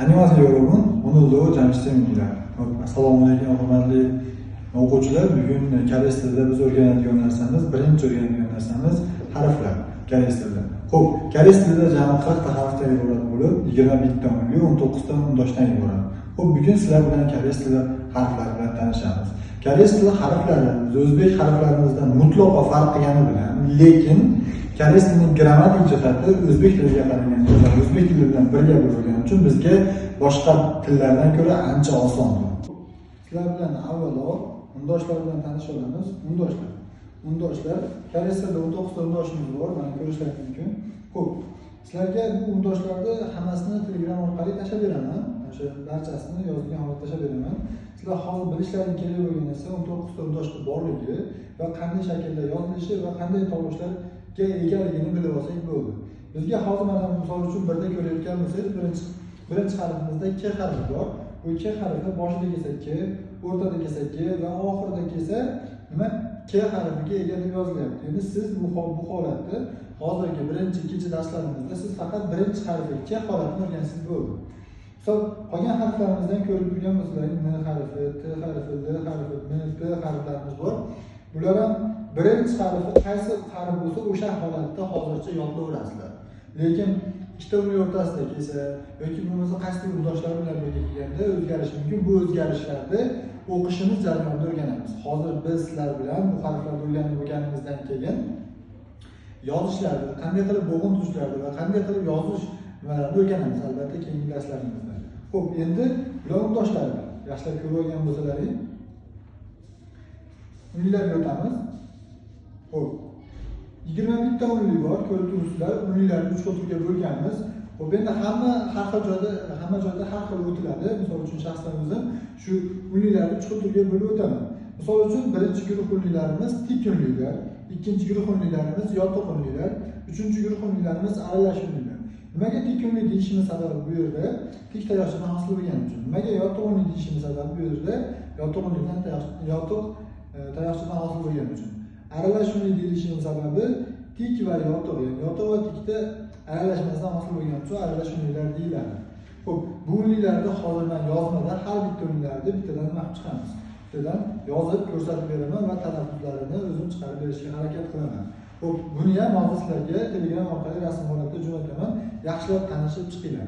안녕하세요 여러분. 오늘도 Jamshid. Assalomu alaykum hurmatli o'quvchilar. Bugun koreys tilida biz o'rganadigan narsamiz, birinchi o'rganadigan narsamiz harflar koreys tilida. Xo'p, koreys tilida jami 40 ta harfdan iborat bo'lib, 21 ta unli, 19 ta undoshdan iborat. Xo'p, bugun sizlar bilan koreys tili harflari bilan tanishamiz. Koreys tili harflari biz o'zbek harflarimizdan mutlaqo farq qilgani bilan, lekin koreys tilining grammatik jihati o'zbek tiliga qaraganda, o'zbek tili bilan birga bo'lgani uchun bizga boshqa tillardan ko'ra ancha osondir. Sizlar bilan avvalo undoshlar bilan tanisha olamiz. Undoshlar. Undoshlar koreys tilida 19 ta undoshimiz bor, mana ko'rishlaringiz mumkin. Xo'p, sizlarga bu undoshlarni hammasini Telegram orqali tashlab beraman. O'sha barchasini yozilgan holatda tashlab beraman. Sizlar hozir bilishlaring kerak bo'lgan narsa 19 ta undoshni borligi va qanday shaklda yozilishi va qanday tovushlarga egaligini bilib olsak bo'ldi. Bizga hozir mana misol uchun birda ko'rayotgan bo'lsangiz, birinchi harfimizda K harfi bor. Bu K harfi boshida kelsa K, o'rtada kelsa K va oxirida kelsa nima? K harfiga ega deb yozilyapti. Endi siz bu holatda hozirgi birinchi, ikkinchi darslarimizda siz faqat birinchi harfi K holatini o'rgansangiz bo'ldi. Misol qolgan harflarimizdan ko'rib turgan bo'lsalaringiz N harfi, T harfi, L harfi, M, P harflarimiz bor. Bular ham birinchi harfi qaysi harf bo'lsa o'sha holatda hozircha yodlayverasizlar. Lekin ikkita unli o'rtasida kelsa yoki bo'lmasa qaysidir undoshlar bilan birga kelganda o'zgarishi mumkin. Bu o'zgarishlarni o'qishimiz jarayonida o'rganamiz. Hozir biz sizlar bilan bu harflarni o'rganib bo'lganimizdan keyin yozishlarni, qanday qilib bo'g'in tuzishlarni va qanday qilib yozish nimalarni o'rganamiz albatta keyingi darslarimizda. Xo'p, endi bular undoshlar. Yaxshilab ko'rib olgan bo'lsalaring, unlilarga o'tamiz. Xo'p, 21 ta unli bor, ko'rib turibsizlar. Unlilarni 3 xil turga bo'lganmiz. Xo'p, endi hamma har xil joyda, har xil o'tiladi. Misol uchun shaxsan o'zim shu unlilarni 3 xil turga bo'lib o'taman. Misol uchun birinchi guruh unlilarimiz tik unlilar, ikkinchi guruh unlilarimiz yotiq unlilar, uchinchi guruh unlilarimiz aralash unlilar. Nimaga tik unli deyishimiz sababi bu yerda tik tayoqchadan hosil bo'lgani uchun. Nimaga yotiq unli deyishimiz sababi bu yerda yotiq unlidan yotiq tayoqchadan hosil bo'lgani uchun. Aralash unli deyilishinin sababi tik va yotiq, ya'ni yotiq va tikda aralashmasdan hosil bo'lgani uchun aralash unlilar deyiladi. Xo'p, bu unlilarni hozir men yozmada har bitta unlilarni bittadan nima qilib chiqamiz. Bittadan yozib ko'rsatib beraman va talaffuzlarini o'zim chiqarib berishga harakat qilaman. Xo'p, buni ham hozir sizlarga Telegram orqali rasm holatda jo'nataman. Yaxshilab tanishib chiqinglar.